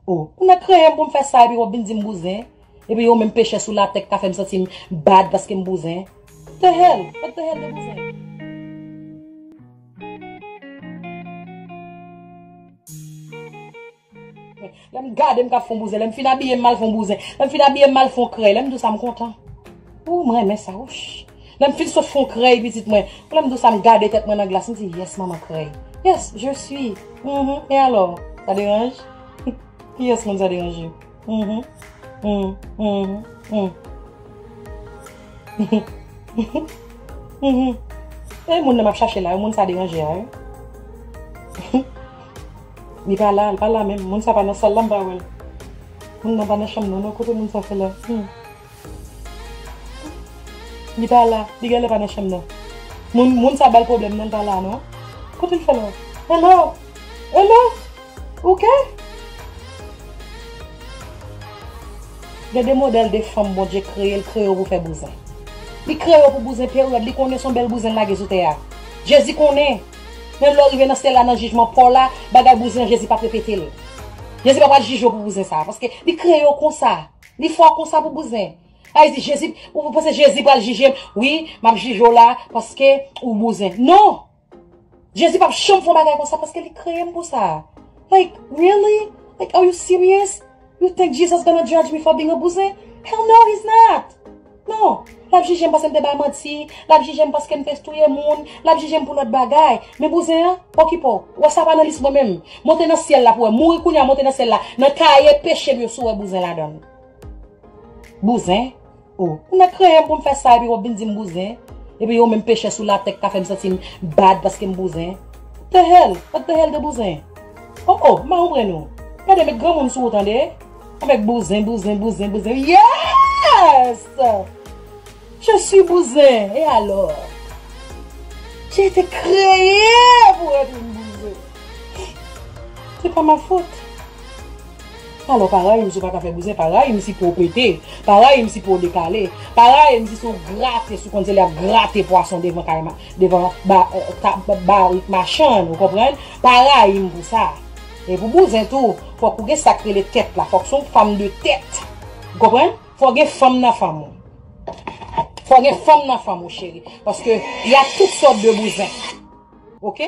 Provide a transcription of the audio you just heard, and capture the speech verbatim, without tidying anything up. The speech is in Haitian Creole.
Oh, ou nan kreye m pou m fè sa epi w ap vin di m bouzen? Epi yo menm pechè sou latè k ka fè m santi m bad paske m bouzen? What the hell? What the hell de bouzen? Lè m gade m k ap fè yon bouzen, lè m fin abiye m al fè yon bouzen, lè m fin abiye m al fè yon krèy, lè m di w sa m kontan. Ou, mwen renmen sa, wouch. Lè m fin sot fè yon krèy, pitit mwen, lè m di w sa m gade tèt mwen nan glas, m di, yes, manman krèy. Yes, je suis. Mhm. E alò, sa deranje? Kiyès moun sa deranje? Mhm. Mhm. Mhm. Mhm. Mhm. E moun nan m ap chache la, moun sa deranje a, wi. Li pa la, li pa la menm. Moun sa pa nan sal la, m pa wè l. Moun nan pa nan chanm nan, non. Kote moun sa fè la? Hmm. Li pa la, li genlè pa nan chanm nan. Moun, moun sa ba l pwoblèm, non, li pa la, non. Kote l fè la? Hello? Hello? Ok? Gen de modèl de fanm Bondye kreye, l kreye yo pou fè bouzen. Li kreye yo pou bouzen peryòd, li konnen se yon bèl bouzen l lage sou tè a. Jezi konnen. Menm lè w rive nan syèl la, nan jijman pa w la, bagay bouzen an, Jezi p ap repete l. Jezi pa pral jije w pou bouzen sa a, paske li kreye w konsa. Li fè w konsa pou bouzen. A, li di, Jezi, ou panse Jezi pral jije m? Wi, m ap jije w la, paske ou bouzen. Non! Jezi p ap janm fè yon bagay konsa paske li kreye m pou sa. Like, really? Like, are you serious? You think Jesus gonna judge me for being a bouzen? Hell no, he's not. Non. L ap jije m paske m te bay manti, l ap jije m paske m te touye moun, l ap jije m pou lòt bagay. Men bouzen an, okipe w. Wè sa pa nan lis mwen menm. Monte nan syèl la pou wè. Mouri kounye a, monte nan syèl la. Nan kaye peche m yo si w wè bouzen ladan l. Bouzen? Oh, ou nan kreye m pou m fè sa epi w ap vin di m bouzen? Epi yo menm pechè sou latè k ka fè m santi m bad paske m bouzen? What the hell? What the hell de bouzen? Oh, oh, m a konprann ou. Gade, met granmoun sou ou, tande. Avèk bouzen, bouzen, bouzen, bouzen. Yes! Je suis bouzen. Et alors? J'ai été créé pour être une bouzen. C'est pas ma faute. Alò, pa rayi m si w pa ka fè bouzen, pa rayi m si po w pete, pa rayi m si po w dekale, pa rayi m si se w grate, si w konn se lè y ap grate pwason devan kay ma-, devan ba-, eh, ka-, ba-, barik machann, ou konprann? Pa rayi m pou sa. E pou bouzen tou, fòk ou gen sa k rele tèt la, fòk se yon fanm de tèt. Ou konprann? Fò gen fanm nan fanm ou. Fò gen fanm nan fanm ou, cheri. Paske y a tout sòt de bouzen. Ok?